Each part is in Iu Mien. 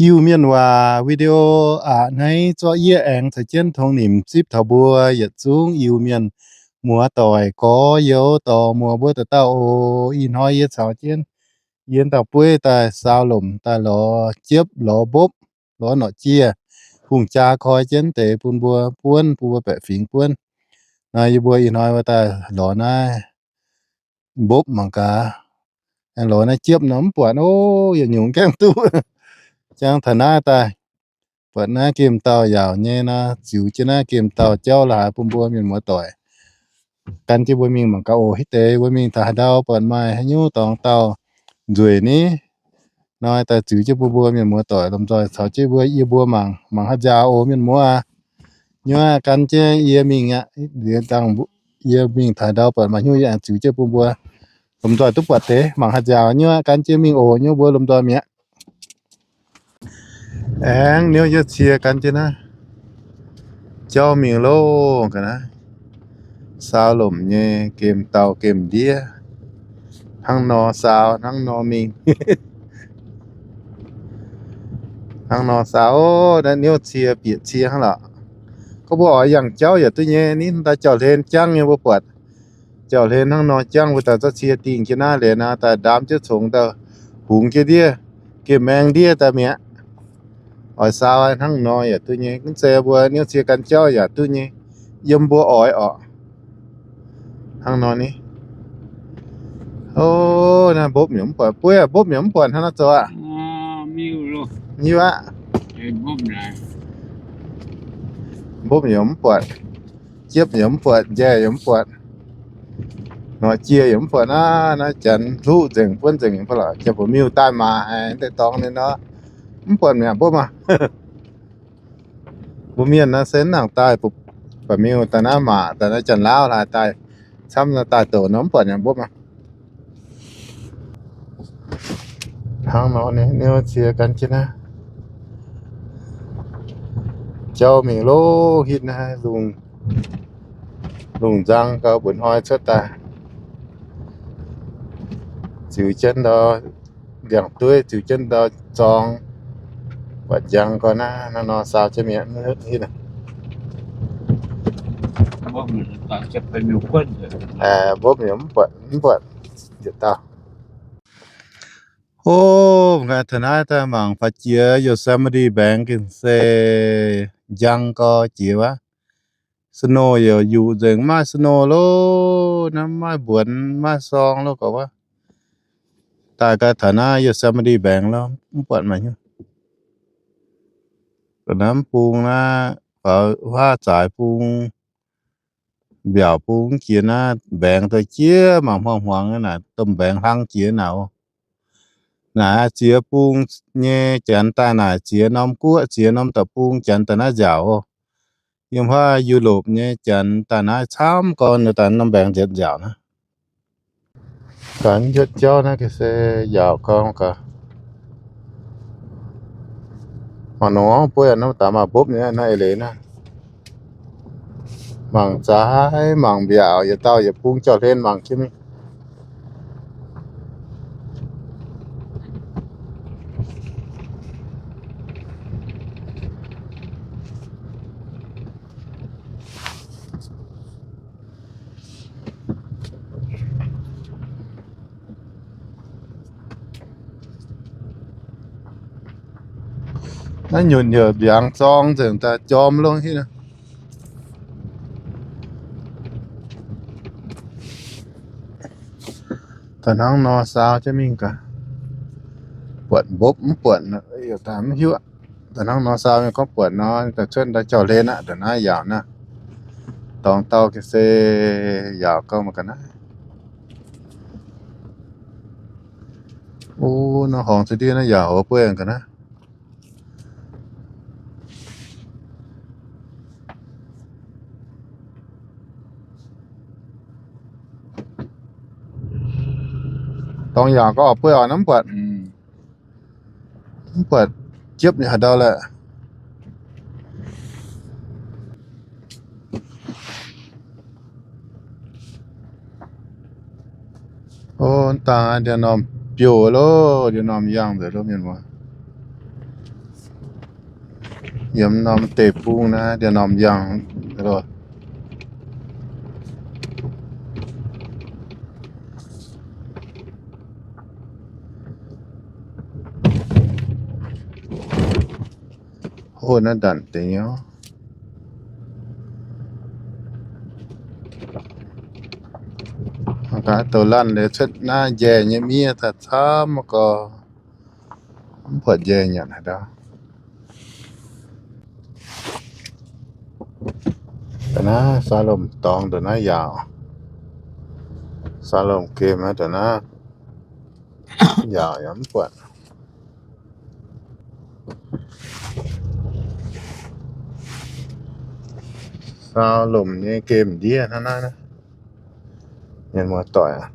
Iu-Mienh waac video aqc hneiv zorqv yie aengx caux jienv tongx nimc zipv taux mbuo yietc zungv Iu-Mienh muoz-doic gorx-youz dorh muoz mbuo dauh dauh oc. Ih hnoi yie caux jienv yie dauh bueiv daaih saau lomc daaih lorz jiepv lorz mbopv lorz norqc jiex, hungh jaa koi jienv deix bun mbuo buonv, bun mbuo baeqc fingx buonv. Naaiv yie mbuo ih hnoi wuov daaih lorz naaiv mbopv mangc gaax. Aengx lorz naaiv jiepv nor mv buatc oc, yietc nyungc gaengh duqv. Jangx taux naaiv daaih, buatc naaiv gemh dauh yaauc nyei nor, ziux jienv naaiv gemh dauh jauv la'haaix bun mbuo mienh muoz-doic gan jienv mbuo mingh mangc gaax oc. Hitv deix mbuo mingh taux haaix ndau buatc maaih haaix nyungc dorngx dauh nzueic ni, hnoi daaih ziux jienv bun mbuo mienh muoz-doic lomh nzoih caux jienv mbuo, yie mbuo mangc, mangc haaix nziaaux oc mienh muoz aac. Nyuoqv gan jienv yie mingh aqv. Yie mingh taux haaix ndau buatc maaih haaix nyungc yie aengx ziux jienv bun mbuo lomh nzoih duqv buatc deix. Mangc haaix nziaaux nyuoqv gan jienv mingh oc, nyuoqv mbuo lomh nzoih mi'aqv. Aengx niouv yietv cie gan jienv naaiv jauv mingh loh ga'naaiv. Saau lomc nyei gemh dauh gemh ndiev, hnangv nor saau hnangv nor mingh. Hnangv nor saau, naaiv niouv cie bieqc cie hnangv lorqc. Gorngv mbuo oix yangh jauv yaac duqv nyei. Nitv daaih jauv-hlen jangv nyei mbuo buatc. Jauv-hlen hnangv nor jangv mbuo daaih zorqv cie dingh jienv naaiv, liuz naaiv daaih ndaam jienv congx daaih hungx jienv ndiev, gemh maeng ndiev daaih mi'aqv. Oix saau hnangv nor yaac duqv nyei. Gunv zei mbuo niouv cie gan jauv yaac duqv nyei, yiem mbuo oix orqc. Hnangv nor ni. O, naaiv mbopv yaac mv buatc, bueiv yaac mbopv yaac mv buatc hnangv naaiv zoux aqv. Hiuv aqv. Mbopv yaac mv buatc, jiepv yaac mv buatc, njaih yaac mv buatc, norqc jiex yaac mv buatc. Naaiv, naaiv janx hluqv nzengc buonv nzengc, janx-buoz-miuh daaih maac haic deix dorngx ninh nor, mv buatc mi'aqv mbopv aac. Mbuo mienh naaiv se mv nangc daaih, baeqc miuh daaih naaiv maac, daaih naaiv janx-laauv laaix daaih camv daaih douc nor mv buatc mi'aqv mbopv aac. Hnangv nor niouv cie gan jienv naaiv jauv mingh loh hitv naaiv, lungh nzang gauh mba'hnoi cuotv daaih, ziux jienv ndau ndiangx-dueiv, ziux jienv ndau zorng, buatc njang gau naaiv, hnangv nor saau jienv mi'aqv. Mbopv mv buatc, mv buatc yietc dauh. O, mv gaengh taux naaiv daaih mangc faaux jiex Yosemite mbaengx gengh se njang gau jiex wuov. Snow yaac yuqc nzengc, mv maaih snow loh, naaiv mv maaih mbuonx, mv maaih sorng loh gorqv wuov. Daaih gau taux naaiv Yosemite mbaengx loh, mv buatc maaih hnyouv. Ga'naaiv bung naaiv, faaux huaav zaaix bung, mbiaauc bung jiex naaiv mbaengx daaih jiex mangc hmuangx hmuangx naaic, domh mbaengx hlang jiex naaic oc. Naaic ziex bung nyei janx daaih naaic ziex norm guoqv, ziex norm deic-bung janx daaih naaiv nziaauc oc. Yiem huaav Yu^lopc nyei janx daaih naaiv camv gorn daaih norm mbaengx nziaauc naaiv. Gaax, njuotv jauv naaiv ga'sie yaauc gorngv gaax. Mangc nor buov yaac norm daaih maaih mbopv nyei naaiv eix leiz naaiv. Mangc zaaix mangc mbiaauc, yietc dauh yietc bung jauv-hlen mangc jienv mingh. Naaiv nyunc yaac mbiaangx zorng nzengc daaih jorm longx hitv. Daaih hnangv nor saau jienv mingh gaax, buatc mbopv mv buatc, mv hiuv. Daaih hnangv nor saau mingh gorngv buatc nor, daaih cuotv daaih jauv-hlen aqv. Daaih naaiv yaauc naaiv, dorngx dauh ga'sie yaauc gorngv mangc gaax naaiv. O, nor horngz za'diev naaiv yaauc buov gaax naaiv. Dorngx yaauc gorngv buov oc, mv buatc, mv buatc jiepv nyei haaix ndau lorqc. O, dangh ndiev norm biouv loh, ndiev norm yangh nzengc loh mienh muoz. Yiem norm deic-bung naaiv, ndiev norm yangh. Hov naaiv ndanc deix nyei. Mangc gaax, douh lanv liuz cuotv naaiv njaih nyei miev daaih camv gorx, mv buatc njaih nyanc haaix dauh. Ndongc naaiv saa lomc dorngx ndongc naaiv yaauc. Saa lomc gemh ndongc naaiv yaauc yaac mv buatc. Saa lomc nyei gemh ndiev hnangv naaiv. Mienh muoz-doic aac,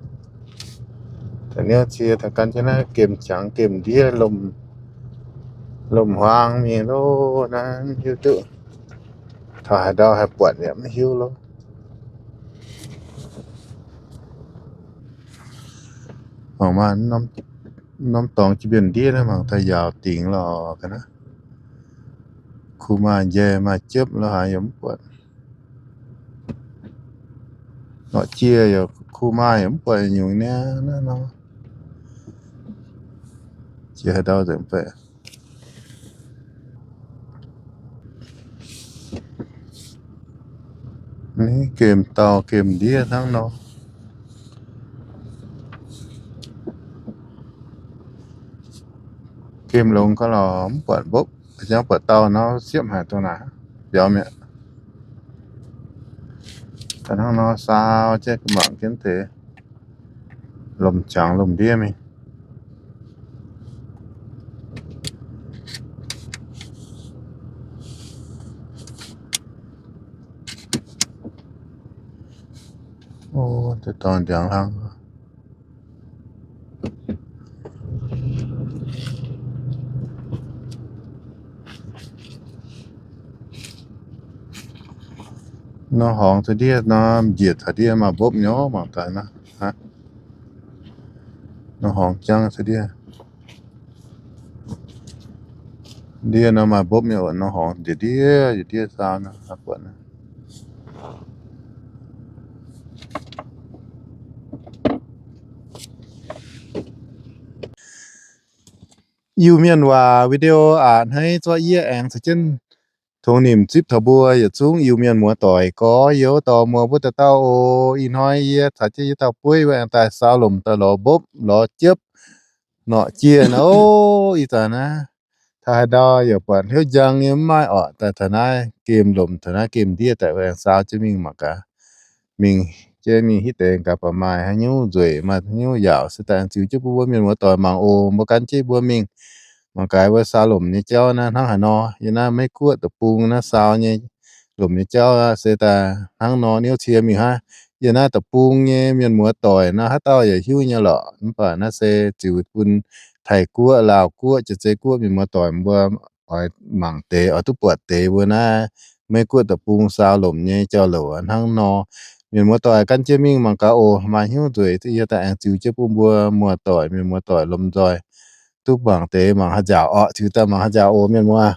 da'niouv cie taux gan jienv naaiv gemh jangx gemh ndiev, lomc huaang mingh loh naaiv, mv hiuv duqv taux haaix ndau haih buatc yaac mv hiuv loh. Mangc maah, norm dorngx jiex mbienc ndiev naaiv mangc daaih yaauc dingc lorqc ga'naaiv. Kuh maaih njaih maaih jiepv lo haaix yaac mv buatc. Norqc jiex yaac kuh maaih yaac mv buatc nyungc niaa naaiv nor. Jiex haaix ndau nzengc baeqc. Ni gemh dauh gemh ndiev hnangv nor. Gemh longx gauh lorqc mv buatc mbopv, jangx buatc dauh nor siepv haic dongh naaic biaux mi'aqv. Daaih hnangv nor saau jienv mangc jienv deix lomc jangx lomc ndiev mingh. O, deix dorngx ndiangx hlang. Nor horngz deix ndiev nor, njiec taux ndiev maaih mbopv nyei mangc daaih naaiv. Nor horngz jangv deix ndiev. Ndiev nor maaih mbopv nyei oc. Nor horngz njiec ndiev, njiec ndiev saau nor, buatc naaiv. Iu-Mienh waac video aac, hneiv zorqv yie aengx caux jienv tongx nimc zipv taux mbuo yietc zungv Iu-Mienh muoz-doic gorx-youz dorh muoz mbuo dauh dauh oc. Ih hnoi yie caux jienv yie dauh bueiv wuov aengx daaih saau lomc daaih lorz mbopv lorz jiepv norqc jiex nor. Ih zanc naaiv taux haaix ndau yaac buatc hnyouv njang nyei mv maaih orqc. Daaih taux naaiv gemh lomc, taux naaiv gemh ndiev daaih wuov aengx saau jienv mingh mangc gaax. Mingh jienv mingh hitv deix gaax baac maaih haaix nyungc nzueic, maaih haaix nyungc yaauc se daaih aengx ziux jienv bun mbuo mienh muoz-doic mangc oc. Mbuo gan jienv mbuo mingh mangc gaax wuov saau lomc nyei jauv naaiv hnangv haaix nor. Yie naaiv Meiv Guoqv deic-bung naaiv saau nyei lomc nyei jauv se daaih hnangv nor. Niouv cie mingh hnangv. Yie naaiv deic-bung nyei mienh muoz-doic naaiv haaix dauh yaac hiuv nyei lorqc. Mv baac naaiv se ziux bun Taiv Guoqv, Laauv Guoqv, Janx-Zei Guoqv mienh muoz-doic mbuo oix mangc deix, oix duqv buatc deix mbuo naaiv Meiv Guoqv deic-bung saau lomc nyei jauv-louc hnangv nor. Mienh muoz-doic gan jienv mingh mangc gaax oc. Maaih hnyouv nzueic yie daaih aengx ziux jienv bun mbuo muoz-doic, mienh muoz-doic lomh nzoih duqv mangc deix, mangc haaix nziaauc orqc. Ziux daaih mangc haaix nziaauc oc mienh muoz.